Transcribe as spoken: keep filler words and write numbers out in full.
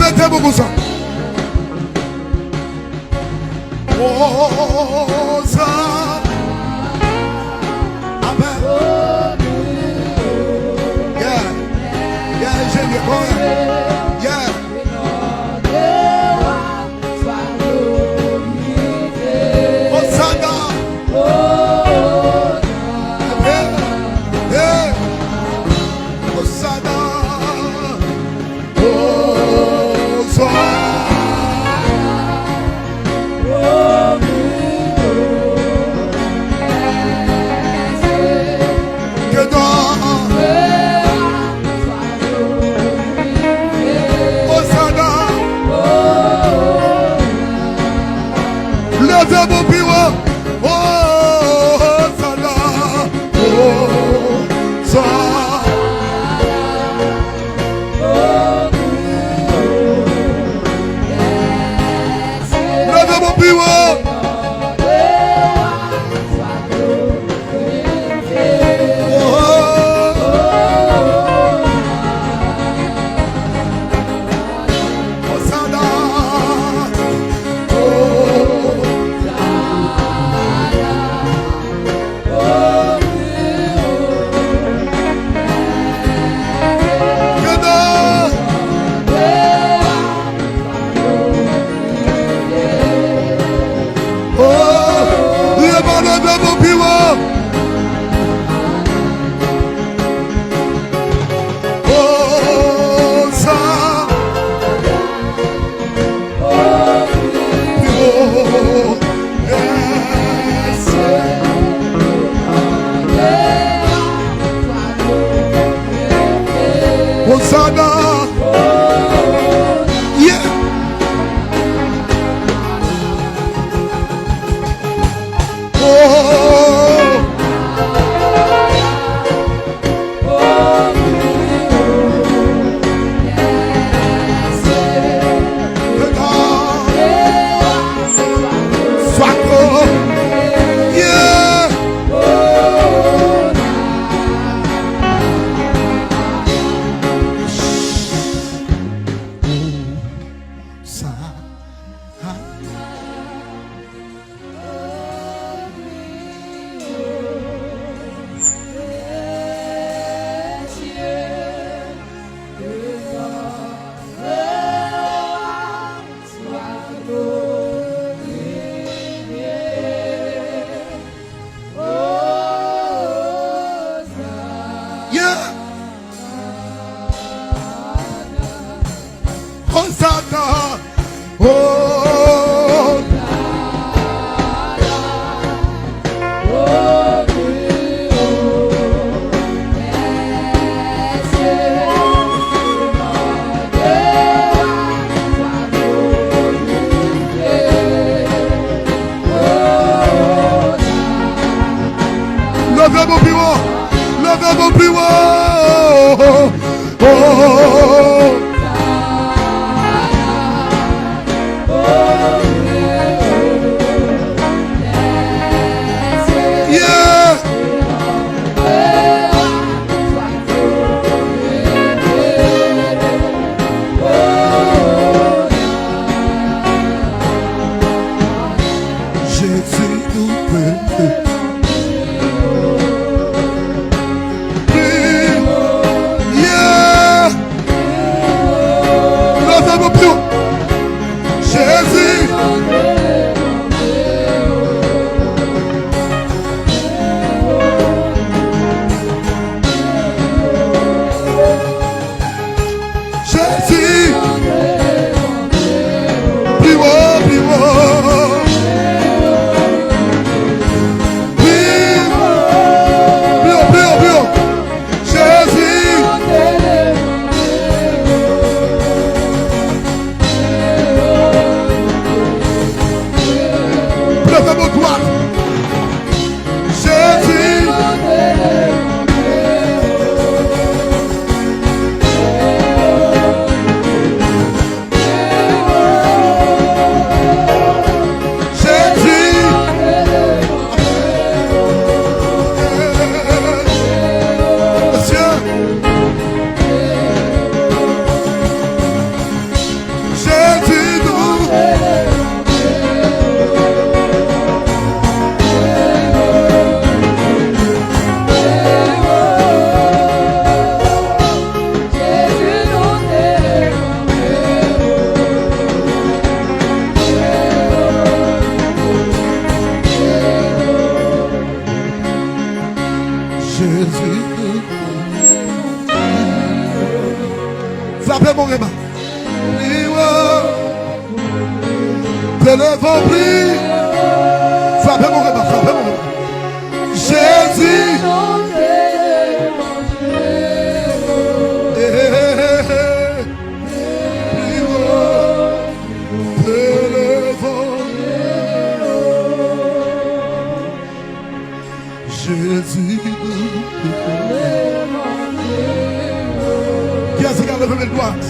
Mete pou konsa. Oza. Amen. Yeah. Yeah, enjenyè. Yeah. Osana. Hey. Hey. Osana. Osana. Osana. Leve pou pi wo. Osana. Osana. Leve pou pi wo. Osana. Oh, leve, leve pou pi wo. Oh, sa. Osana. Yeah. Oh. Yeah. Hosanna. Oh. Leve pou pi wo. Leve pou pi wo. Oh. Yeah. Jezi nou pè. Yeah. Leve pou pi wo. Jezi. Jezi. Pi wo, pi wo. Pi wo. Pi wo, pi wo, pi wo. Jezi. Leve men dwat. Jezi. Jezi. Mesye. Frape yon konba, frape yon konba. Jezi. Eh, eh, eh, eh, eh. Pli wo, pli wo. Jezi. Kiyès ki ka leve men dwat?